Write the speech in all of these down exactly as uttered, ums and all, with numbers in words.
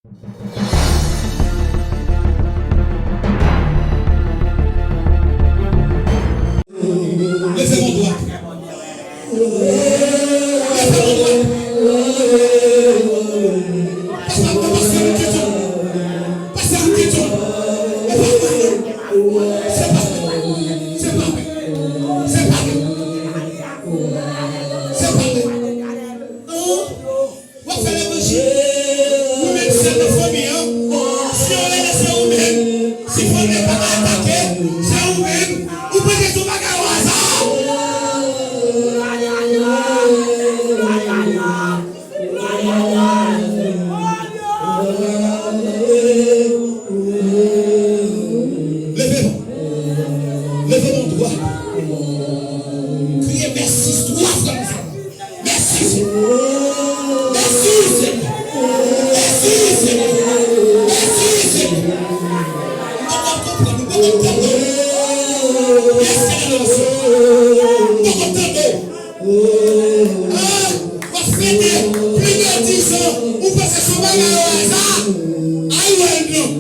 Leve men dwat. Leve men dwat. Pase, pase yon kesyon. Pase yon kesyon. Se pa vre. Se pa vre. Se pa vre. Se pa vre. Se pa vre. An? W ap fè levanjil. Ou menm sèl nan fanmi an. Si yo rele se ou menm. Si fanmi an pa ka atake, se ou menm. Ou panse se yon bagay o aza? Leve men. Leve men dwat. Kriye mèsi twa fwa. Mèsi, Senyè. Mèsi, Senyè. Mèsi, Senyè. Mèsi, Senyè. M poko konprann, m poko tande. Yes, Senyè. M poko tande. Ah, w ap fete plis de dis an, ou panse se yon bagay o aza? Ay, wè non.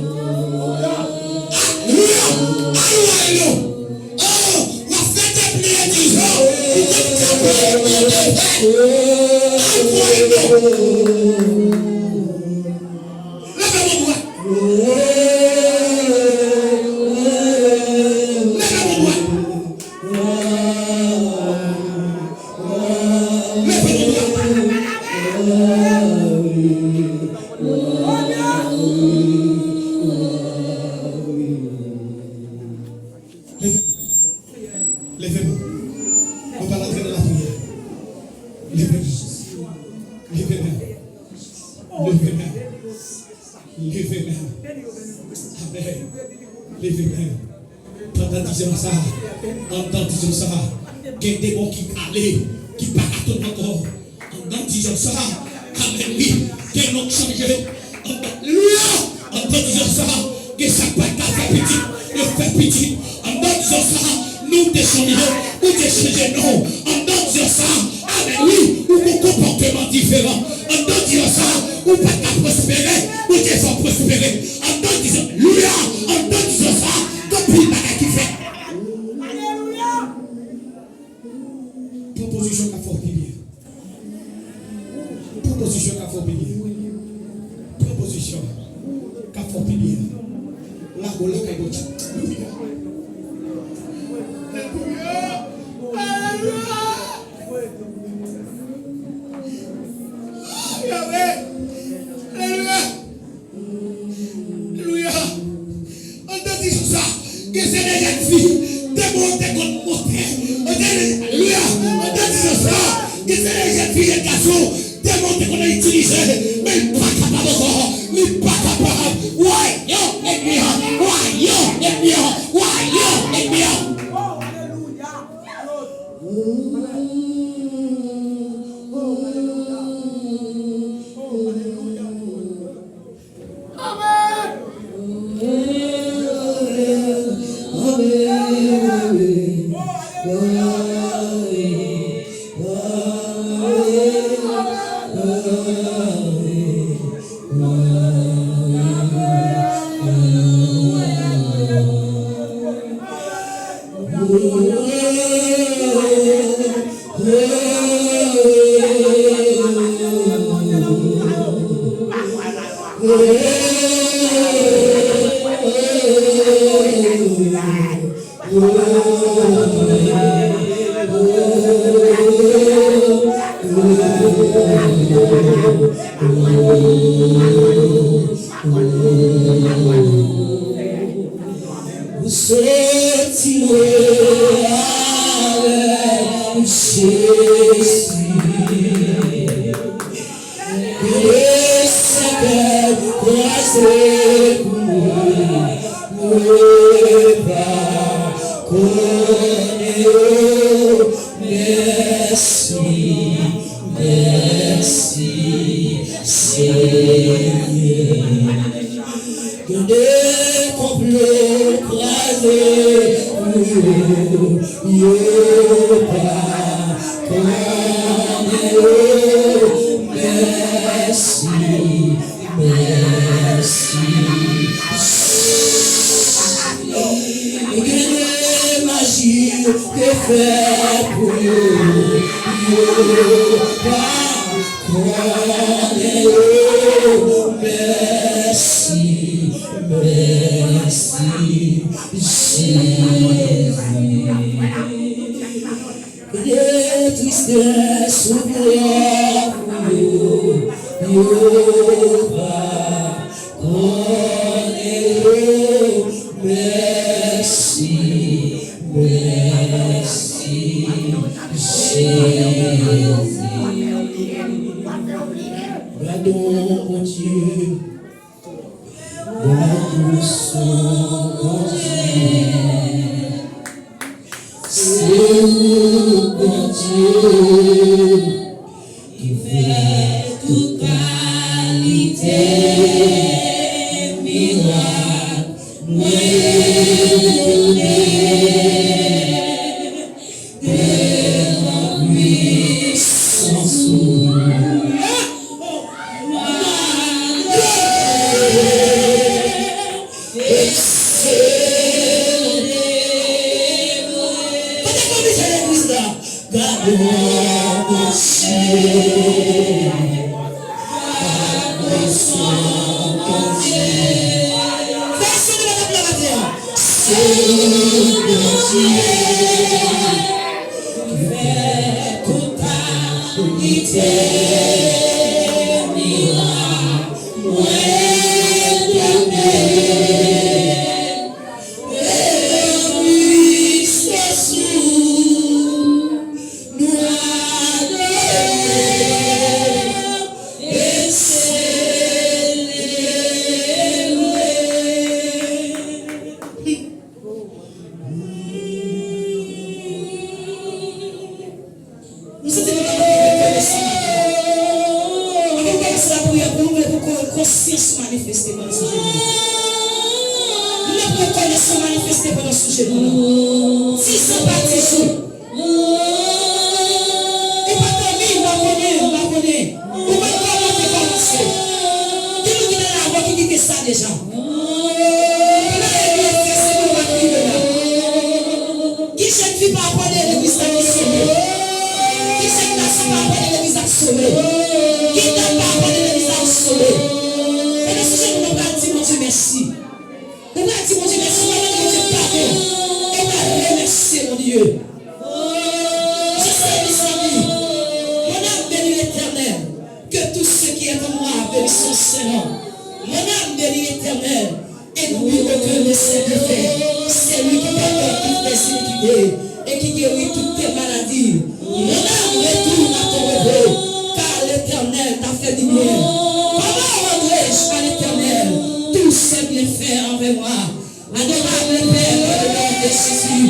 Alelouya! Ay, wè non. Oh, w ap fete plis de dis an, ou konn kanpe nan devè. Ay, wè non. Leve men dwat. Leve men dwat. Leve men dwat. Leve men. Leve men. Nou pral antre nan lapriyè. Leve men. Leve men. Leve men. Leve men. Amèn. Leve men. Pandan dis an sa, anndan dis an sa, gen demon ki ale, ki pa ka tann ankò. Anndan dis an sa, amèn, wi, gen non k chanje. Anndan, alelouya! Anndan dis an sa, gen sa k pa ka fè pitit, yo fè pitit. Anndan dis an sa, non w te chanje, ou te chanje non. Anndan dis an sa, amèn, wi, ou gon konpòteman diferan. Anndan dis an sa, ou pa ka pwospere, ou te fè w pwospere. Anndan dis an, alelouya! Anndan dis an sa, gen anpil bagay ki fèt. Pran pozisyon k ap fè w pi byen. Pran pozisyon k ap fè w pi byen. Pran pozisyon k ap fè w pi byen. Lage w lakay Bondye. Alelouya! Alelouya! Alelouya! Alelouya! Anndan dis an sa, gen se de jèn fi, demon te konn monte. Alelouya! Anndan dis an sa, gen se de jèn fi, jèn gason, demon te konn itilize, men li pa kapab ankò. Li pa kapab. Wayo ènmi an! Wayo ènmi an! Wayo ènmi an! Ou soti lwen avèk Jezi. Gade sa kèk kwaze pou mwen, mwen pa konnen yo. Mèsi, mèsi, Senyè. Gen de konplo kraze pou yo, yo pa konnen yo. Mèsi, mèsi. Gade maji ke fè pou yo, yo pa konnen yo. Mèsi, mèsi, Jezi. Gade tristès ou pran pou yo, yo pa konnen yo. Mèsi, mèsi, Jezi. Gade yon Bondye. Gade yon Bondye. Se ou Bondye ki fè tout kalite mirak. Mwen rele devan pwisans ou. Mwen adore. Ekselante. Kote komisè legliz la? Gade yon Bondye. Gade yon Bondye. Fè yon son de batap la maten an. Se yon Bondye ki fè tout kalite mirak. Mwen adore. Nou santi nou gen yon rekonesans maten an. Ann nou kòmanse lapriyè pou nou, pou ke konsyans ou manifeste pandan sou jenou an. Nou mèt rekonesans manifeste pandan sou jenou an. Dizan pa dizou. Ou pa dòmi, m pa konnen, m pa konnen. Ou pa konnen kòman te kòmanse. Gen moun ki nan lavi ki kite sa deja. Pandan legliz fè se pou nou pa rive la. Ki jèn fi pa abòne legliz la ki sove? Ki jèn gason pa abòne legliz la ki sove? Ki dam pa abòne legliz la ki sove? Pandan sou jenou, nou pral di Bondye mèsi. Ou pral di Bondye mèsi, ou pral mande Bondye padon. Ou pral remèsye Bondye. Je sais, mes amis, mon âme bénit l'Éternel, que tout ce qui est en moi bénisse son saint nom. Mon âme bénit l'Éternel, et n'oublie aucun de ses bienfaits. C'est lui qui pardonne toutes tes iniquités et qui guérit toutes tes maladies. Mon âme, retourne à ton repos, car l'Éternel t'a fait du bien. Comment rendrai-je à l'Éternel tous ses bienfaits envers moi? Adorable Père, dans le nom de Jésus,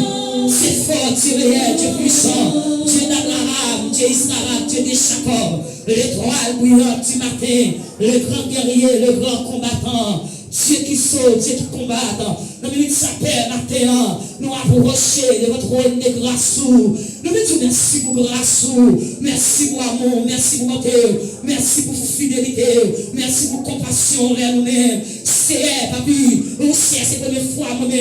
Dieu fort, Dieu réel, Dieu puissant, Dieu d'Abraham, Dieu Isaac, Dieu de Jacob, l'étoile brillante du matin, le grand guerrier, le grand combattant, Dieu qui sauve, Dieu qui combat. Nan minit sa, Pè, maten an, nou apwoche devan twòn de gras ou. Nou vin di w mèsi pou gras ou, mèsi pou amou w, mèsi pou bonte w, mèsi pou fidelite w, mèsi pou konpasyon w anvè nou menm. Seyè, papi, ou Seyè, se premye fwa mwen menm